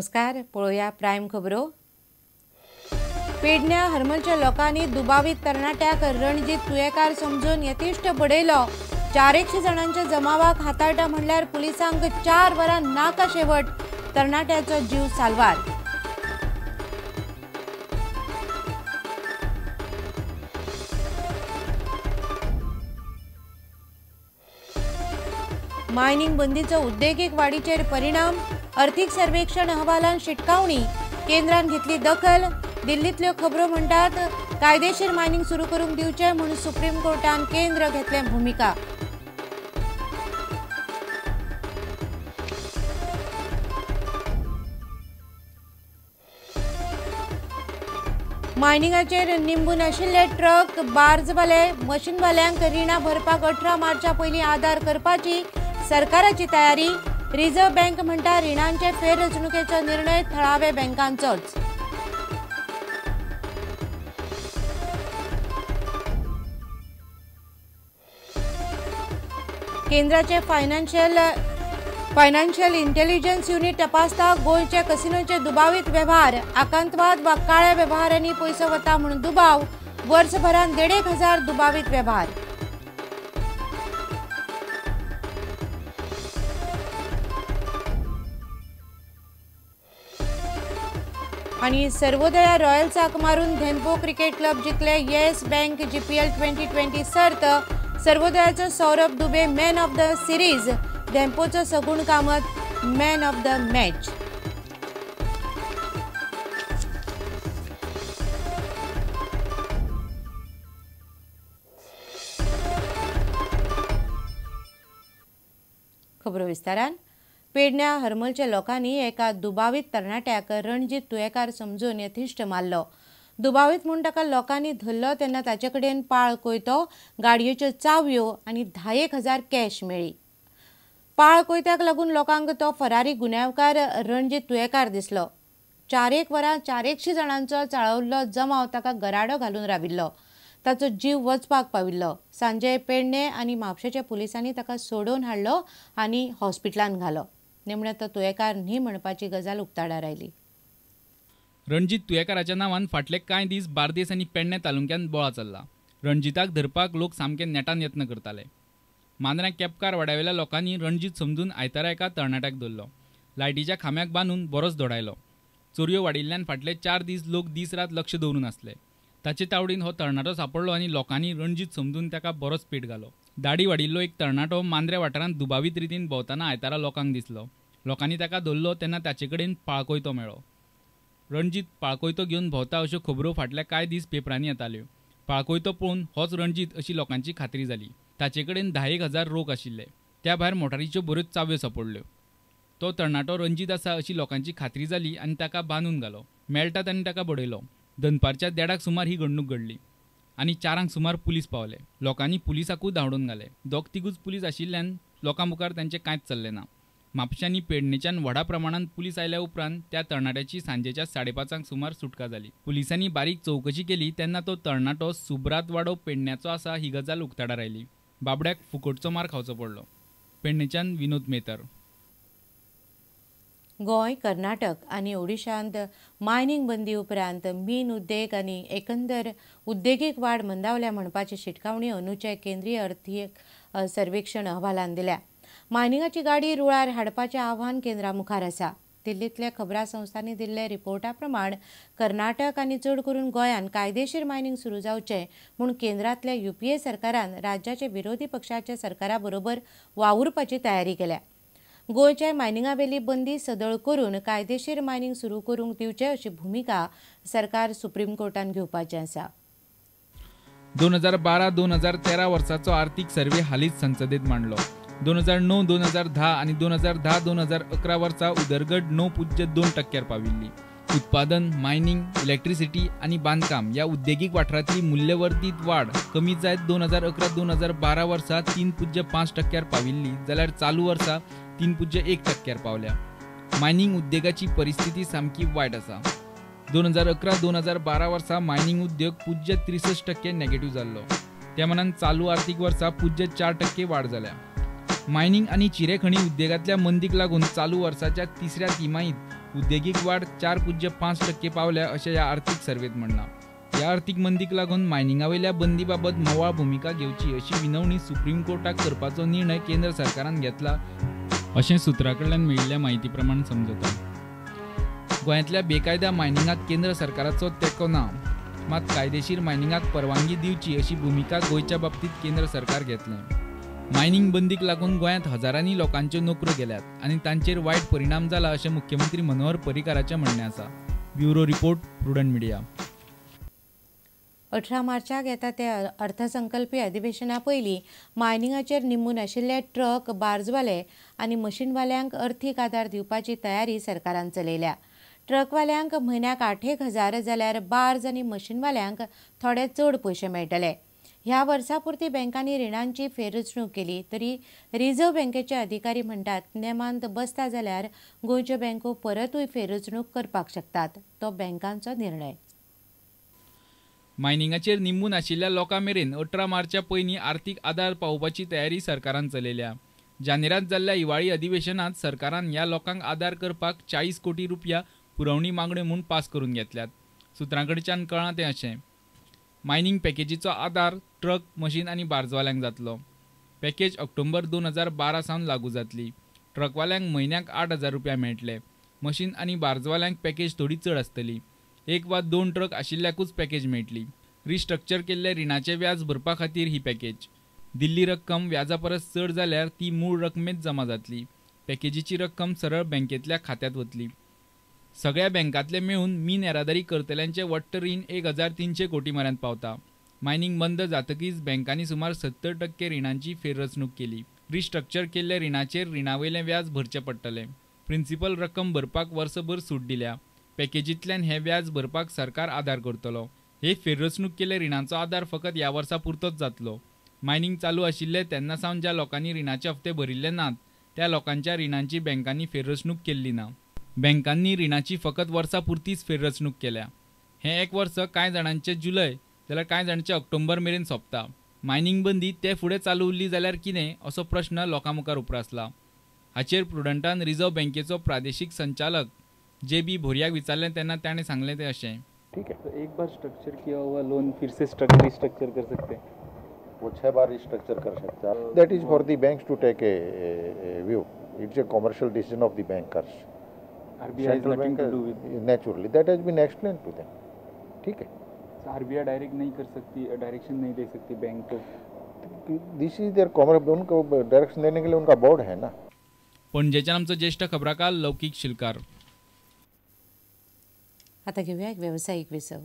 नमस्कार, पळोवया प्रायम खबरो। पेडण्या हरमलच्या लोकांनी दुबावीत तरणाट्याक रणजीत तुयेकार समजून यतिश्ठ बडयलो। 400 जाणांच्या जमावाक हाताळटा म्हणल्यार पुलिसांक 4 वरां नाका शेवट, तरणाट्याचो जीव साल्वार। मायनिंग बंदीचो उद्देगीक वाडीचेर परिणाम, अर्थीक सर्वेक्षण अहवालान शिटकावणी, केंद्रान घेतली दखल। दिल्लीतल्यो खबरो म्हणटात कायदेशीर मायनिंग सुरू करूंक दिवचें म्हूण सुप्रीम कोर्टान केंद्र घेतलें भुमिका। मायनिंगाचेर निंबून आशिल्ले ट्रक, बार्जवाले, मशीनवाल्यांक रिणां भरपाक 18 मार्चा पयलीं आदार करपाची सरकाराची तयारी। रिझर्व्ह बँक म्हणटा रिणांचे फेररचणुकेचो निर्णय थळावे बँकांचोच। केंद्राचे फायनान्शियल इंटेलिजन्स युनिट तपासता गोंयचे कसिनोचे दुबावीत वेव्हार, आकांतवाद वा काळ्या वेव्हारांनी पयसो वता म्हूण दुबाव, वर्सभरान 1,500 दुबावीत वेव्हार। आणि सर्वोदया रॉयल्साक मारून धेंपो क्रिकेट क्लब जिखले येस बँक जीपीएल 2020 सर्त। सर्वोदयाचो Saurabh Dubey man of the series, धेंपोचो Sagun Kamat man of the match. खबरो विस्तारान। पेडण्या हरमलच्या लोकांनी एका दुबावीत तरणाट्याक रणजीत तुयेकार समजून यथिश्ठ मारलो। दुबावीत म्हूण ताका लोकांनी धरलो तेन्ना ताचे कडेन पाळ कोयतो, गाडयेच्यो चावयो आनी 10,000 कॅश मेळ्ळी। पाळ कोयत्याक लागून लोकांक तो फरारी गुन्यांवकार रणजीत तुयेकार दिसलो। 4 वरां 400 जाणांचो चाळवल्लो जमाव ताका गराडो घालून राविल्लो, ताचो जीव वचपाक पाविल्लो। सांजे पेडणे आनी म्हापशेच्या पुलिसांनी ताका सोडोवन हाडलो आनी हॉस्पिटलांत घालो। निमणें तो तुयेकार न्ही म्हणपाची गजाल उक्ताडार आयली। रणजीत तुयेकाराच्या नांवान फाटले कांय दीस बार्देस आनी पेडणे तालुक्यांत बोळा चल्ला। रणजिताक धरपाक लोक सामके नेटान यत्न करताले। मांद्र्यां केपकार वाड्यावेल्या लोकांनी रणजीत समजून आयतारा एका तरणाट्याक धरलो। लायटीच्या खांब्याक बांदून बरोच धोडायलो। चोरयो वाडिल्ल्यान फाटले 4 दीस लोक दीस रात लक्ष दवरून आसले। ताचे तावडीन हो तरणाटो सापडलो आनी लोकांनी रणजीत समजून ताका बरोच पेट घालो। दाडी वाडिल्लो एक तरणाटो मांद्र्या वाठारांत दुबावीत रितीन भोंवतना आयतारा लोकांक दिसलो। लोकांनी ताका धरलो तेन्ना ताचे कडेन पाळकोयतो मेळ्ळो। रणजीत पाळकोयतो घेवन भोंवता अश्यो खबरो फाटल्या कांय दीस पेपरांनी येताल्यो। पाळकोयतो पळोवन होच रणजीत अशी लोकांची खात्री जाली। ताचे कडेन 10,000 रोख आशिल्ले। त्या भायर मोटारीच्यो बऱ्योच चावयो सापडल्यो। तो तरणाटो रणजीत आसा अशी लोकांची खात्री जाली आनी ताका बांदून घालो। मेळटा तांणी ताका बडयलो। दनपारच्या 1:30 सुमार ही घडणूक घडली आनी 4 सुमार पुलीस पावले। लोकांनी पुलिसाकूय धांवडून घाले। 2-3 पुलीस आशिल्ल्यान लोकां मुखार तांचें कांयच चल्लें ना। म्हापशांनी पेडणेच्यान व्हडा प्रमाणांत पुलीस आयल्या उपरांत त्या तरणाट्याची सांजेच्या 5:30 सुमार सुटका जाली। पुलिसांनी बारीक चवकशी केली तेन्ना तो तरणाटो सुब्रातवाडो पेडण्याचो आसा ही गजाल उक्ताडार आयली। बाबड्याक फुकटचो मार खावचो पडलो। पेडणेच्यान विनोद मेहतर। गोंय, कर्नाटक आनी ओडिशांत मायनिंग बंदी उपरांत मीन उद्देग आनी एकंदर उद्देगीक वाड मंदावल्या म्हणपाची शिटकावणी अंदूचे केंद्रीय अर्थीक सर्वेक्षण अहवालान दिल्या। मायनिंगाची गाडी रुळार हाडपाचें आव्हान केंद्रा मुखार आसा। दिल्लींतल्या खबरां संस्थांनी दिल्ल्या रिपोर्टा प्रमाण कर्नाटक आनी चड करून गोंयांत कायदेशीर मायनिंग सुरू जावचें म्हूण केंद्रांतल्या यूपीए सरकारान राज्याचे विरोधी पक्षाच्या सरकारा बरोबर वावुरपाची तयारी केल्या। गोंयच्या मायनिंगावेली बंदी सदळ करून कायदेशीर मायनिंग सुरू करूंक दिवचें अशी भुमिका सरकार सुप्रीम कोर्टान घेवपाचें आसा। 2012-2013 वर्साचो आर्थीक सर्वे हालींच संसदेत मांडलो। 2009-2010 आनी 2010-2011 वर्सा उदरगत 9.2% पाविल्ली। उत्पादन, मायनिंग, इलेक्ट्रिसिटी आनी बांदकाम ह्या उद्देगीक वाठारांतली मूल्यवर्धीत वाड कमी जायत 2011-2012 वर्सा 3.5% पाविल्ली, जाल्यार चालू वर्सा 3.1% पावल्या। मायनिंग उद्देगाची परिस्थिती सामकी वायट आसा। 2011-2012 वर्सा मायनिंग उद्योग 0.63% नेगेटिव्ह जाल्लो। त्या मानान चालू आर्थीक वर्सा 0.4% वाड जाल्या। मायनिंग आणि चिरेखणी उद्योगातल्या मंदीक लागून चालू वर्साच्या तिसऱ्या तिमाहीत उद्देगीक वाड 4.5% पावल्या अशें ह्या आर्थीक सर्वेंत म्हणलां. ह्या आर्थीक मंदीक लागून मायनिंगा वयल्या बंदी बाबत मोवाळ भुमिका घेवची अशी विनवणी सुप्रीम कोर्टाक करपाचो निर्णय केंद्र सरकारान घेतला अशें सुत्रा कडल्यान मेळिल्ल्या म्हायती प्रमाण समजता. गोंयांतल्या बेकायदा मायनिंगाक केंद्र सरकाराचो तेंको ना, मात कायदेशीर मायनिंगाक परवानगी दिवची अशी भुमिका गोंयच्या बाबतींत केंद्र सरकार घेतलें. मायनिंग बंदीक लागून गोंयांत हजारांनी लोकांच्यो नोकऱ्यो गेल्यात आनी तांचेर वायट परिणाम जाला अशें मुख्यमंत्री मनोहर पर्रीकाराचें म्हणणें आसा. Bureau report, Prudent Media. 18 मार्चाक येता ते अर्थसंकल्पी अधिवेशना पयलीं मायनिंगाचेर निंबून आशिल्ले ट्रक, बार्जवाले आनी मशीनवाल्यांक अर्थीक आदार दिवपाची तयारी सरकारान चलयल्या. ट्रकवाल्यांक म्हयन्याक 8,000 जाल्यार बार्ज आनी मशीनवाल्यांक थोडे चड पयशे मेळटले. ह्या वर्सा पुरती बँकांनी रिणांची फेररचणूक केली तरी रिझर्व्ह बँकेचे अधिकारी म्हणटात नेमांत बसता जाल्यार गोंयच्यो बँको परतूय फेररचणूक करपाक शकतात. तो बँकांचो निर्णय. मायनिंगाचेर निंबून आशिल्ल्या लोकां मेरेन 18 मार्चा पयलीं आर्थीक आदार पावोवपाची तयारी सरकारान चलयल्या. जानेरांत जाल्ल्या हिवाळी अधिवेशनांत सरकारान ह्या लोकांक आदार करपाक 40 कोटी रुपया पुरवणी मागण्यो म्हूण पास करून घेतल्यात. सुत्रां कडच्यान कळ्ळां तें अशें. मायनिंग पॅकेजीचो आदार ट्रक, मशीन आनी बार्जवाल्यांक जातलो. पॅकेज ऑक्टोबर 2012 सावन लागू जातली. ट्रकवाल्यांक म्हयन्याक 8,000 रुपया मेळटले. मशीन आनी बार्जवाल्यांक पॅकेज थोडी चड आसतली. 1 वा 2 ट्रक आशिल्ल्याकूच पॅकेज मेळटली. रिस्ट्रक्चर केल्ले रिणाचें व्याज भरपा खातीर ही पॅकेज. दिल्ली रक्कम व्याजा परस चड जाल्यार ती मूळ रकमेंत जमा जातली. पॅकेजीची रक्कम सरळ बँकेंतल्या खात्यांत वतली. सगळ्या बँकांतले मेळून मीन येरादारी करतल्यांचें वट्ट रीण 1,300 कोटी मेरेन पावता. मायनिंग बंद जातकीच बँकांनी सुमार 70% रिणांची फेररचणूक केली. रिस्ट्रक्चर केल्ल्या रिणाचेर रिणावयलें व्याज भरचें पडटलें. प्रिन्सिपल रक्कम भरपाक वर्सभर सूट दिल्या. पॅकेजींतल्यान हें व्याज भरपाक सरकार आदार करतलो. हे फेररचणूक केल्ल्या रिणांचो आदार फकत ह्या वर्सा पुरतोच जातलो. मायनिंग चालू आशिल्ले तेन्ना सावन ज्या लोकांनी रिणाचे हप्ते भरिल्ले नात त्या लोकांच्या रिणांची बँकांनी फेररचणूक केल्ली ना. बँकांनी रिणाची फकत वर्सा पुरतीच फेररचणूक केल्या. हें एक वर्स कांय जाणांचे जुलय जाल्यार कांय जाणांचे ऑक्टोबर मेरेन सोंपता. मायनिंग बंदी ते फुडें चालू उरली जाल्यार कितें असो प्रश्न लोकां मुखार उप्रासला. हाचेर प्रुडंटान रिझर्व्ह बँकेचो प्रादेशीक संचालक जे बी भोरियाक विचारलें तेन्ना ताणें सांगलें तें अशें. ठीक है, तो एक बार स्ट्रक्चर किया हुआ लोन फिर से रिस्ट्रक्चर कर सकते हैं. वो 6 बार रिस्ट्रक्चर कर सकते हैं. That is for the banks to take a view. It's a commercial decision of the bankers. RBI has nothing to do with naturally. That has been explained to them. ठीक है. RBI direct नहीं कर सकती, direction नहीं दे सकती bank को. This is there commerce. उनको direction देने के लिए उनका बोर्ड है ना. पणजेच्यान आमचो ज्येष्ठ खबराकार लौकीक शिलकार. आता घेऊया एक व्यावसायिक विसव.